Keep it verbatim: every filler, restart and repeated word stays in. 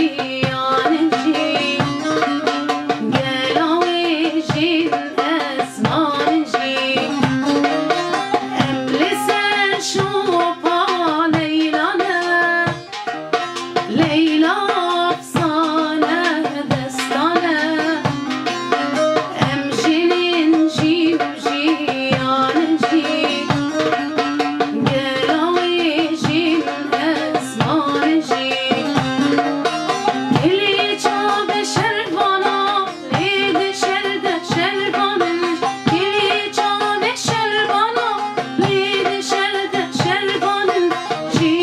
jiyanin jî, gela wê jîn ezmanin jî. Em li ser şopa Leyla ne, Leyla efsane, destane. Em jinin jî û jiyanin jî, gela wê jîn ezmanin jî. Kilî çavê şervana, lê di şer de şervanin. Kilî çavê şervana, lê di şer de şervanin jî.